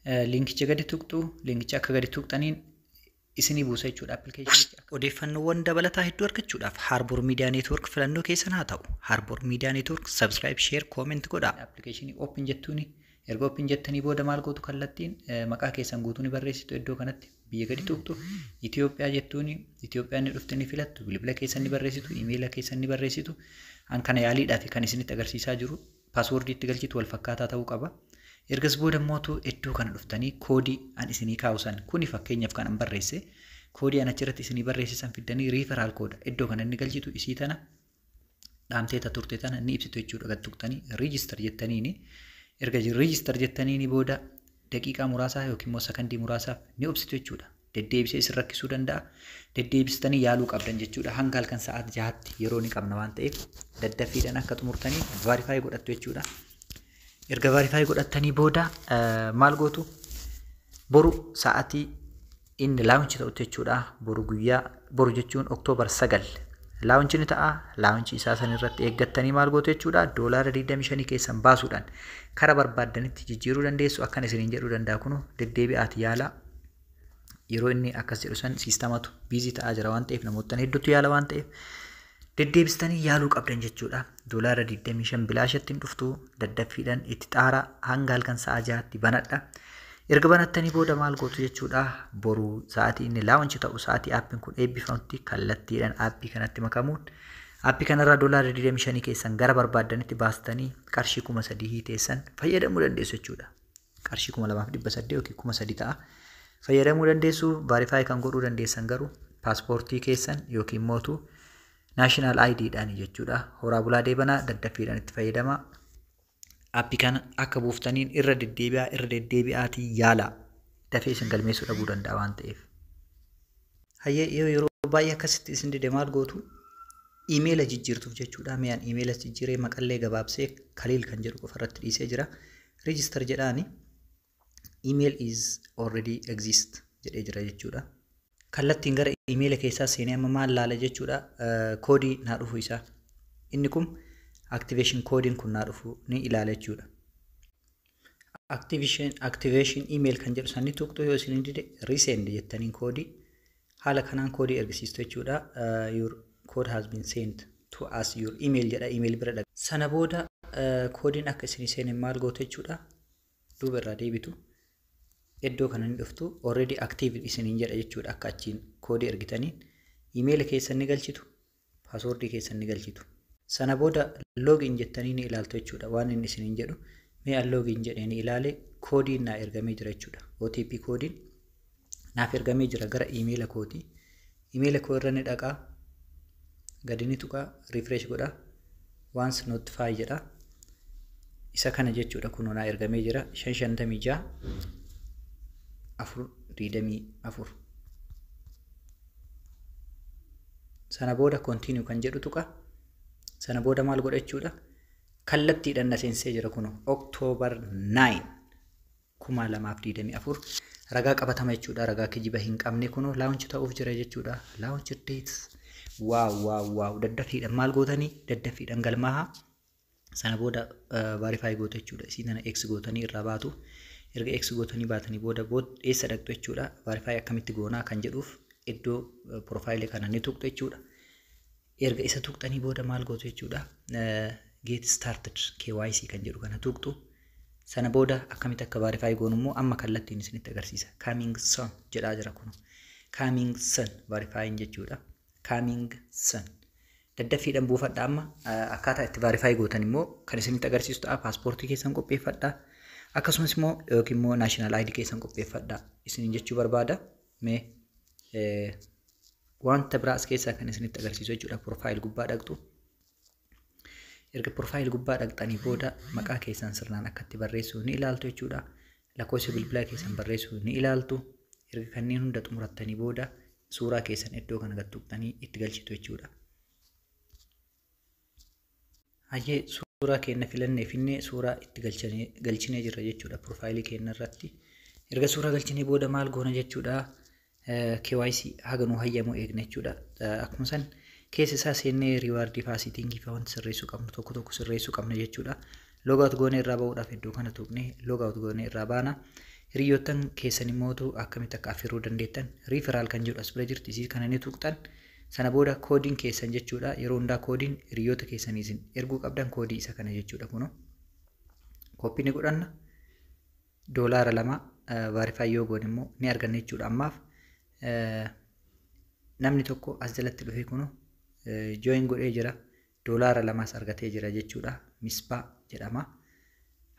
Liinkicha gadi tuqxu, liinkicha akka gadi tuqxaniin isinii buusa jechuudha appilikeeshinicha. Odeeffannoowwan dabalataa hedduu argachuudhaaf Harbour Media Network filannoo keessan haa ta'u. Harbour Media Network subscribe, share, comment godhaa. Appilikeeshinii open jettuuni erga open jettanii booda maal gootu? Kallattiin maqaa keessan guutuu ni barreessitu. Iddoo kanatti biyya gadi tuqxu, Itoophiyaa jettuuni, Itoophiyaan ni dhufte ni filattu, bilbila keessan ni barreessitu, imeela keessan ni barreessitu. An kana yaaliidhaaf kan isinitti agarsiisaa jiru. Paaswoordii itti galchitu wal fakkaataa ta'uu qaba. Ergas booda mootu iddoo kana dhuftanii koodii an isinii kaa'u san, kuni fakkeenyaaf kan an barreesse, koodii an achirratti isinii barreesse san fiddanii referral code iddoo kana inni galchitu, isii tana dhaamtee turte tana ni ibsitu jechuudha. Gad tuqxanii register jettaniini, erga register jettaniini booda daqiiqaa muraasaa yookiin immoo sakandii muraasaaf ni obsitu jechuudha. Deddeebisee isin rakkisuu danda'a. Deddeebistanii yaaluu qabdan jechuudha. Hanga halkan sa'aat 6tti yeroo ni qabna waan ta'eef daddaffiidhaan akka xumurtanii verify godhattu jechuudha. Erga verify godhattanii booda maal gootu? Boru sa'aatii inni launch ta'utti jechuudha. Boru guyyaa boru jechuun October 9 launch ni ta'a. Launch isaa san irratti eeggattanii maal gootu jechuudha? Doolaara 25 keessan baasuudhaan kara barbaaddanitti jijjiiruu dandeessu. Akkan isiniin jedhuu danda'a kunu deddeebi'aati yaala. Yeroo inni akkas jedhu san siistamatu busy ta'aa jira waan ta'eef, namoota hedduutu yaala waan ta'eef, deddeebistanii yaaluu qabdan jechuudha. Doolaara 25 bilaashatti hin dhuftu, daddaffiidhaan itti xaara, hanga halkan sa'a 6tti banadha. Erga banattanii booda maal gootu jechuudha? Boru sa'aatii inni launch ta'u, sa'aatii aappiin kun eebbifamutti kallattiidhaan aappii kanatti makamuun aappii kanarraa doolaara 25 keessan gara barbaaddanitti baastanii qarshii 3000 teessan fayyadamuu dandeessu jechuudha. Qarshii 2800 yookiin 3000 ta'a. Fayyadamuu dandeessu. Verify kan godhuu dandeessan garuu paaspoortii keessan yookiin mootu national ID dhaan jechuudha. Horaa bulaa deebanaa, daddaffiidhaan itti fayyadamaa. Aappii kana akka buuftaniin irra deddeebi'aa, irra deddeebi'aatii yaalaa. Dafee isin galmeessuu dhabuu danda'a waan ta'eef. Hayyee, yeroo baay'ee akkasitti isin dide maal gootu? Iimeela jijjiirtuuf jechuudha. Miyaan iimeela jijjiiree maqallee gabaabsee Kaliil kan jedhu qofa irratti dhiisee jira. Register jedhaani, email is already exist jedhee jira jechuudha. Kallattiin gara iimeela keessaa seenee amma maal laala jechuudha? Koodii naa dhufu isaa. Inni kun activation koodiin kun naa dhufu ni ilaala jechuudha. Activation email kan jedhu sanni tuqxu. Yoo isin dide resend jettaniin koodii haala kanaan koodii ergisiistu jechuudha. "Your code has been sent to us your email" jedha, email bira dhaqa. Sana booda koodiin akka isinii seenen maal gootu jechuudha? Duuba irraa deebitu. Iddoo kana ni dhuftu, already active isiniin jedha jechuudha. Akka achiin koodii ergitaniin iimeela keessan ni galchitu, paaswoordii keessan ni galchitu. Sana booda login jettanii ni ilaaltu jechuudha waan inni isiniin jedhu. Mee an login jedhee ni ilaale, koodiin naa ergamee jira jechuudha. OTP koodiin naaf ergamee jira gara iimeela kootii. Iimeela koo irra ni dhaqaa, gadi ni tuqaa, refresh godhaa, once notify jedha. Isa kana jechuudha, kunoo naa ergamee jira, 556 424. Sana booda continue kan jedhu tuqa. Sana booda maal godha jechuudha? Kallattiidhaan na seensisee jira kunoo October 9 2024, ragaa qabatama jechuudha. Ragaa kijiba hin qabne, kunoo launch ta'uuf jira jechuudha. Launch dates, wow wow wow! Daddaffiidhaan maal gootanii? Daddaffiidhaan galmaahaa. Sana booda verify gootu jechuudha. Isii tana X gootanii irraa baatu. Erga X gootanii baatanii booda eessa dhaqxu jechuudha? Verify akkamitti goonaa kan jedhuuf iddoo profile kana ni tuqxu jechuudha. Erga isa tuqxanii booda maal gootu jechuudha? Get started KYC kan jedhu kana tuqxu. Sana booda akkamitti akka verify goonu immoo amma kallattiin isinitti agarsiisa. Coming soon jedhaa jira kun. Coming soon verifying jechuudha. Coming soon. Daddaffiidhaan buufadha. Amma akkaataa itti verify gootan immoo kan isinitti agarsiisu ta'a. Paaspoortii keessan qopheeffadha. Akkasumas immoo yookiin immoo national ID keessan qopheeffadha isiniin jechuu barbaada. Mee wanta biraa as keessaa kan isinitti agarsiisu jechuudha. Profile gubbaa dhaqxu. Erga profile gubbaa dhaqxanii booda maqaa keessan sirnaan akkatti barreessuu ni ilaaltu jechuudha. Lakkoofsa bilbilaa keessan barreessuu ni ilaaltu. Erga kanneen hunda xumurattanii booda suuraa keessan iddoo kana gad tuqxanii itti galchitu jechuudha. Hayyee, suuraa keenya filannee finnee suuraa itti galchinee jirra jechuudha profaayilii keenya irratti. Erga suuraa galchinee booda maal goona jechuudha? KYC haga nuu hayyamu eegna jechuudha. Akkuma san keessa isaa seennee reward faa, setting faa wanti sirreessuu qabnu tokko tokko sirreessuu qabna jechuudha. Logout goonee irraa bahuudhaaf iddoo kana tuqnee logout goonee irraa baana. Hiriyoottan keessan immootu akkamitti akka affeeruu dandeettan referral kan jedhu as bira jirti, isii kana ni tuqxan. Sana booda koodiin keessan jechuudha. Yeroo hundaa koodiin hiriyoota keessanii isin erguu qabdan koodii isa kana jechuudha kunoo. Copy ni godhanna. $2 verify yoo goone immoo ni arganna jechuudha. Ammaaf namni tokko as jalatti dhufee kunoo join godhee jira. $2 argatee jira jechuudha. Misbaa jedhama.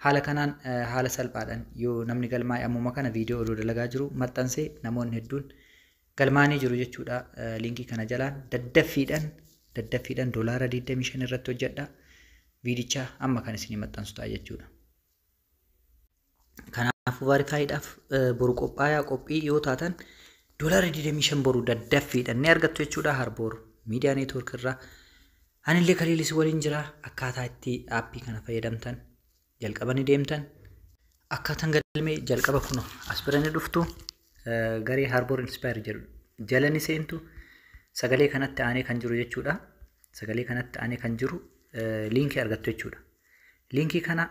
Haala kanaan haala salphaadhaan yoo namni galmaa'e ammuma kana viidiyoo oduu dalagaa jiru maxxansee namoonni hedduun galmaanii jiru jechuudha. Liinkii kana jalaan daddaffiidhaan $25 irratti hojjedha. Viidicha amma kan isinii maxxansu ta'a jechuudha. Kanaafuu verifyiidhaaf boru qophaayaa qophii yoo taatan $25 boru daddaffiidhaan ni argattu jechuudha. Harboor Miidiyaa Neetwoork irraa. Anillee Kaliilis waliin jira. Akkaataa itti aappii kana fayyadamtan jalqaba ni deemtan. Akkaataan galmee jalqaba kunoo as bira ni dhuftu. Garee Harboor Inspire jedhu jala ni seentu. Sagalee kanatti aanee kan jiru jechuudha. Sagalee kanatti aanee kan jiru liinkii argattu jechuudha. Liinkii kana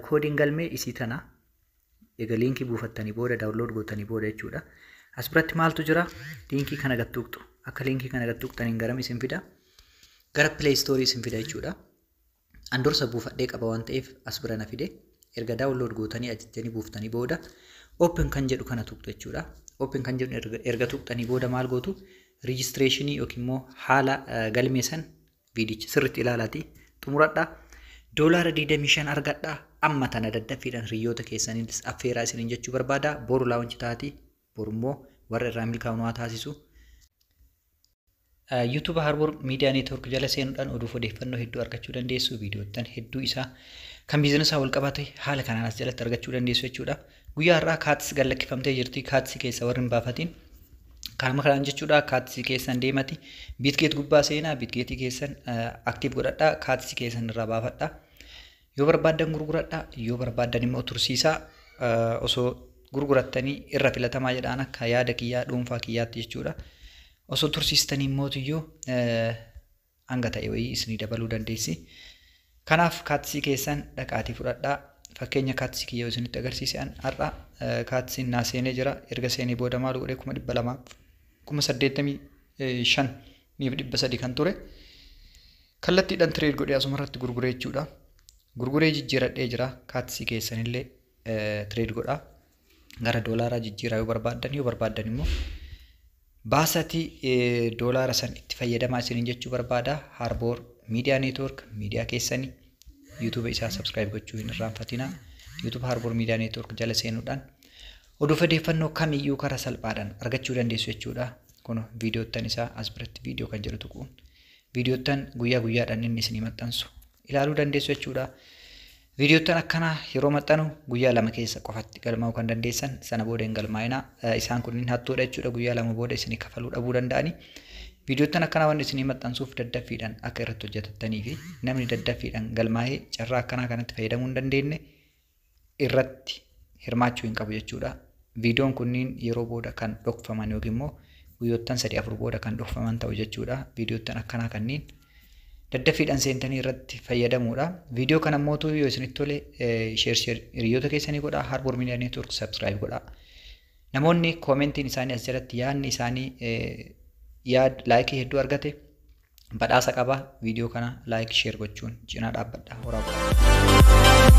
koodiin galmee isii tana. Egaa liinkii buufattanii booda download gootanii booda jechuudha. As biratti maaltu jira? Liinkii kana gad tuqxu. Akka liinkii kana gad tuqxaniin garam isin fida? Gara Play Store isin fida jechuudha. An dursa buufadhee qaba waan ta'eef as bira na fide. Erga download gootanii ajajjanii buuftanii booda open kan jedhu kana tuqxu jechuudha. Open kan jedhu erga tuqxanii booda maal gootu? Registration yookiin immoo haala galmee san viidicha sirriitti ilaalaati xumuradha. $25 argadha. Amma tana daddaffiidhaan hiriyoota keessaniis affeeraa isiniin jechuu barbaada. Boru launch taati. Boru immoo warra irraa milkaa'u haa taasisu. YouTube Harbour Media Network jala seenuudhaan oduuf odeeffannoo hedduu argachuu dandeessu. Viidiyoottan hedduu isaa kan biizinasaan wal qabate haala kanaan as jalatti argachuu dandeessu jechuudha. Guyyaa har'aa Cats gad lakkifamtee jirti. Cats keessa warri hin baafatiin kanuma kanaan jechuudha. Cats keessan deemati. Bitget gubbaa seenaa. Bitgetii keessan active godhadhaa. Cats keessan irraa baafadhaa. Yoo barbaaddan gurguradhaa. Yoo barbaaddan immoo tursiisaa. Osoo gurgurattanii irra filatamaa jedhaan akka yaada kiyyaa dhuunfaa kiyyaatti jechuudha. Osoo tursiistanii immootiyyuu hanga ta'e wayii isinii dabaluu dandeessi. Kanaaf Cats keessan dhaqaatii fudhadhaa. Fakkeenya Cats kiyya isinitti agarsiise har'a Catsiin naa seenee jira. Erga seenee booda maal godhee 285,300 kan ture. Kallattiidhaan trade godhee asumarratti gurguree jechuudha. Gurguree jijjiiradhee jira. Cats keessanillee trade godhaa. Gara doolaaraa jijjiiraa yoo barbaaddan, yoo barbaaddan immoo baasatii doolaara san itti fayyadamaa isiniin jechuu barbaada. Harboor Miidiyaa Neetwoork miidiyaa keessanii YouTube isaa subscribe gochuu hin irraanfatinaa. YouTube Harboor Miidiyaa Neetwoork jala seenuudhaan oduuf odeeffannoo kamiyyuu karaa salphaadhaan argachuu dandeessu jechuudha. Kun viidiyoottan isaa as biratti viidiyoo kan jedhu tuquun viidiyoottan guyyaa guyyaadhaan inni isinii maxxansu ilaaluu dandeessu jechuudha. Viidiyoottan akkanaa yeroo maxxanu guyyaa 2 keessa qofatti galmaa'uu kan dandeessan, sana booda hin galmaa'inaa. Isaan kunniin hattuudha jechuudha. Guyyaa 2 booda isinii kafaluu dhabuu danda'ani. Viidiyoottan akkanaa waan isinii maxxansuuf daddaffiidhaan akka irratti hojjetattanii fi namni daddaffiidhaan galmaa'ee carraa akkanaa kanatti fayyadamuu hin dandeenye irratti hirmaachuu hin qabu jechuudha. Viidiyoon kunniin yeroo booda kan dhokfaman yookiin immoo guyyoottan 3-4 booda kan dhokfaman ta'u jechuudha. Viidiyoottan akkanaa kanneen daddaffiidhaan seentanii irratti fayyadamuudha. Viidiyoo kana immoo yoo isinitti tole share hiriyoota keessanii godhaa. Harbour Media Network subscribe godhaa. Namoonni koomentiin isaanii as jalatti yaadni isaanii yaad laayikii hedduu argate badhaasa qaba. Viidiyoo kana like share gochuun cinaa dhaabbadha. Horaa bulaa.